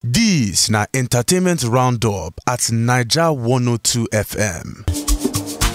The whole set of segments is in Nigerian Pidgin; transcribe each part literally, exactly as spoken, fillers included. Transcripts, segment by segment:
This na entertainment roundup at Naija one oh two F M.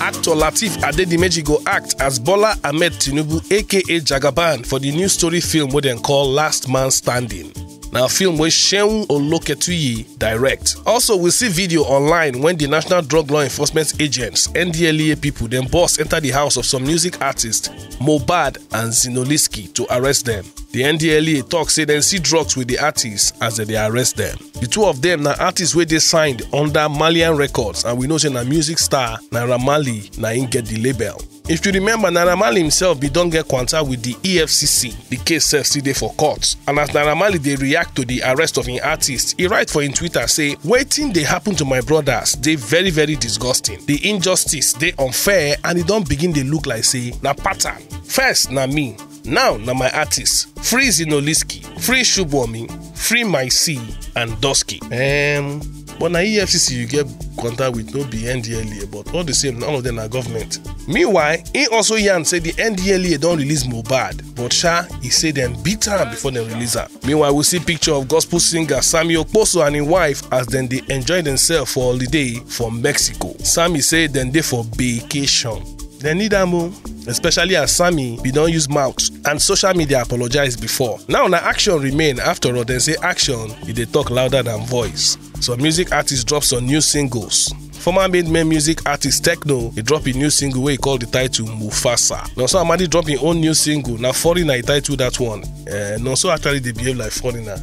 Actor Lateef Adedimeji go act as Bola Ahmed Tinubu, aka Jagaban, for the new story film wey dem call Last Man Standing. Na film wey Seun Oloketuyi direct. Also, we see video online when the National Drug Law Enforcement agents, N D L E A people, dem burst enter the house of some music artists, Mohbad and Zinoleesky, to arrest them. The N D L E A talk say dem see drugs with the artists as dem dey arrest them. The two of them na artists wey dey signed under Malian Records, and we know say na music star Naira Marley na im get the label. If you remember, Naira Marley himself bin don get kwanta with the E F C C. The case sef still dey for court. And as Naira Marley dey react to the arrest of im artist, e write for im Twitter say, "Wetin dey happen to my brothers dey very, very disgusting. The injustice dey unfair and e don begin dey look like say na pattern. First na me, now na my artist. Free Zinoleesky, free Shubwomi, free my C and Dusky." Um, but na E F C C you get contact with, no be N D L E A, but all the same, none of them na government. Meanwhile, he also yarn say the N D L E A don release Mohbad, but sha, he say dem beat am before dem release am. Meanwhile, we see picture of gospel singer Sammy Okposo and him wife as dem dey enjoy themselves for holiday for Mexico. Sammy say dem dey for vacation. Dem need am o, especially as Sammy bin don use mouth and social media apologize before. Now na action remain, after all, dem say action, e dey talk louder than voice. Some music artists drop some new singles. Former Made Men music artist Tekno, he drop a new single wey he call the title Mufasa. Nonso Amadi drop him own new single, na Foreigner he title that one. Uh, Nonso actually dey behave like foreigner.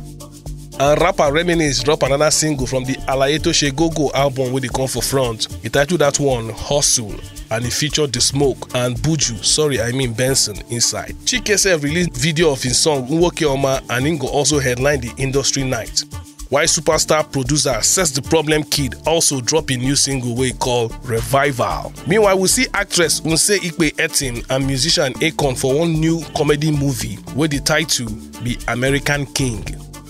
And rapper Reminisce drop another single from the Alaye to She Go Go album wey dey come for front. He title that one Hustle, and e feature The Smoke and Buju, sorry, I mean Benson, inside. Chike sef release video of him song Nwoke Oma, and him go also headline the industry night. While superstar producer Sets the Problem Kid also drop a new single wey he call Revival. Meanwhile, we see actress Nse Ikpe Etim and musician Akon for one new comedy movie wey the title be American King.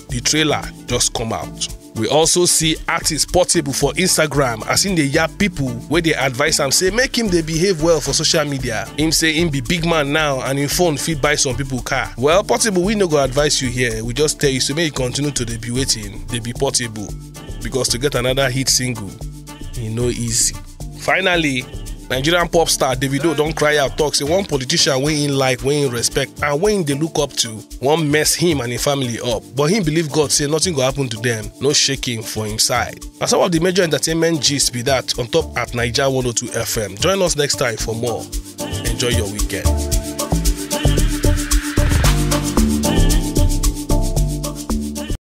The trailer just come out. We also see artist Portable for Instagram as him dey yab people wey dey advise am say make him dey behave well for social media. Him say him be big man now and him phone fit buy some people car. Well, Portable, we no go advise you here. We just tell you say make you continue to dey be wetin, dey be Portable, because to get another hit single, e no easy. Finally, Nigerian pop star Davido don cry out talk say one politician wey him like, wey him respect, and wey him dey look up to, wan mess him and him family up. But him believe God say nothing go happen to them, no shaking for him side. Na some of the major entertainment gist be that on top at Naija one oh two F M. Join us next time for more. Enjoy your weekend.